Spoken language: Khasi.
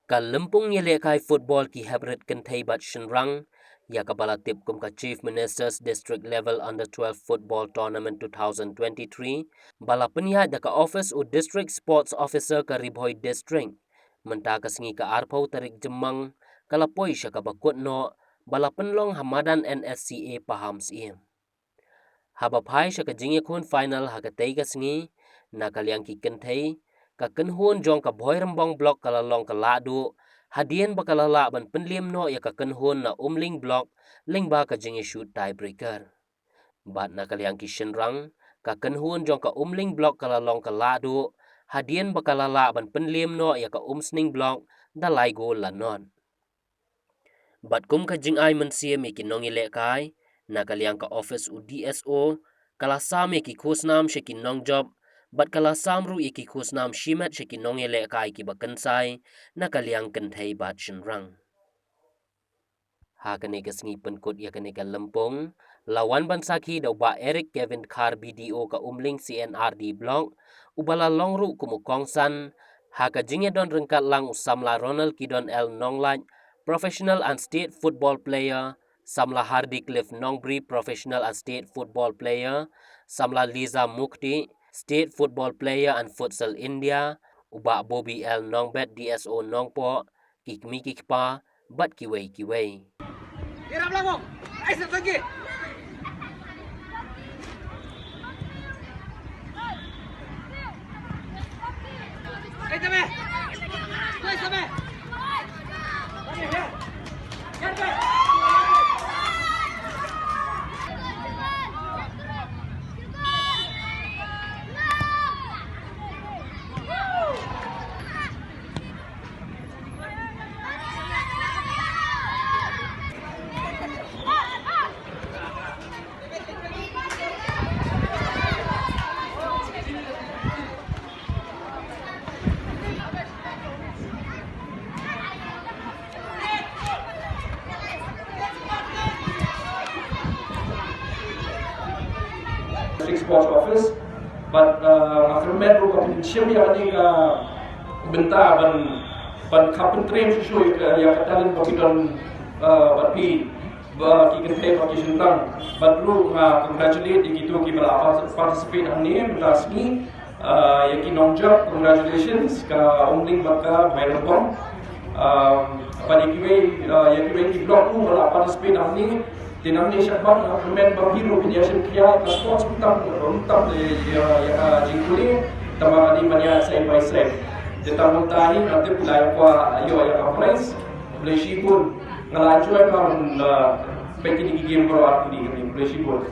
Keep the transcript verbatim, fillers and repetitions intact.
Ka lympung ïalehkai football ki heprit kynthei bad shynrang, ïa kaba la tip kum ka Chief Minister's District Level Under twelve Football Tournament two thousand twenty-three, ba la pynïaid da ka office u District Sports Officer ka Ri Bhoi District. Mynta ka sngi ka arphew tarik Jymmang, ka la poi sha kaba kut noh, ba la pynlong ha madan N S C A Pahamsyiem. Haba phai sha ka jingïakhun final ha katei ka sngi, na ka liang ki kynthei, ka kynhun jong ka Bhoirymbong Block ka la long ka lahduh, hadien ba ka la lah ban pynliem noh ïa ka kynhun na Umling Block, lyngba ka jingïashut tiebreaker. Bad na ka liang ki shynrang, ka kynhun jong ka Umling Block ka la long ka lahduh, hadien ba ka la lah ban pynliem noh ïa ka Umsning Block, da lai gol la nod. Bad kum ka jingai mynsiem ïa ki nongïalehkai, na ka liang ka office u D S O, ka la sam ïa ki khusnam sha ki nongjop, bad ka la sam ruh ïa ki khusnam shimet sha ki nongïalehkai kiba kynsai, na ka liang kynthei bad shynrang. Ha kane ka sngi pynkut ïa kane ka lympung, la wan ban sakhi da u Bah Eric Kevin Khar B D O ka Umling C N R D Block, uba la long ruh kum u kongsan, ha ka jingïadon ryngkat lang u samla Ronald Kidon L Nonglait, Professional and State Football Player, samla Hardy Cliff Nongbri, Professional and State Football Player, samla Liza Mukti, State Football Player and Futsal India, u Bah Bobby L Nongbet D S O Nongpoh, ki kmie ki kpa, bad kiwei kiwei. Ïarap lang mo. Ai, sat lagi. Ai, tabe. Ai, tabe. District Sports Office, bad, uh, nga kyrmen ruh ba phin shim ïa kane ka bynta ban, ban khap pyntriem shuh shuh ïa ka, ïa ka talent ba phi don, uh, bad phi, ba ki kynthei bad ki shynrang. Bad ruh nga congratulate ïa kito kiba la participate hangne mynta sngi. Ah, ïa ki nongjop, congratulations, ka Umling bad ka Bhoirymbong. Ah, bad ïa kiwei, ah, ïa kiwei ki block ruh ba la participate hangne. Te nangne shakhmat nga kyrmen ba phi ruh phin ïa shim khia ïa ka sports, ym tang, ym tang ïa, ïa, ïa ka jingpule, tangba ka dei ban ïa side by side. Te tang mynta hi nga tip phi la ïa kwah ïoh ïa ka prize. Khublei shibun. Nga la enjoy ba, ah, peit kine ki game baroh ar kine, khublei shibun.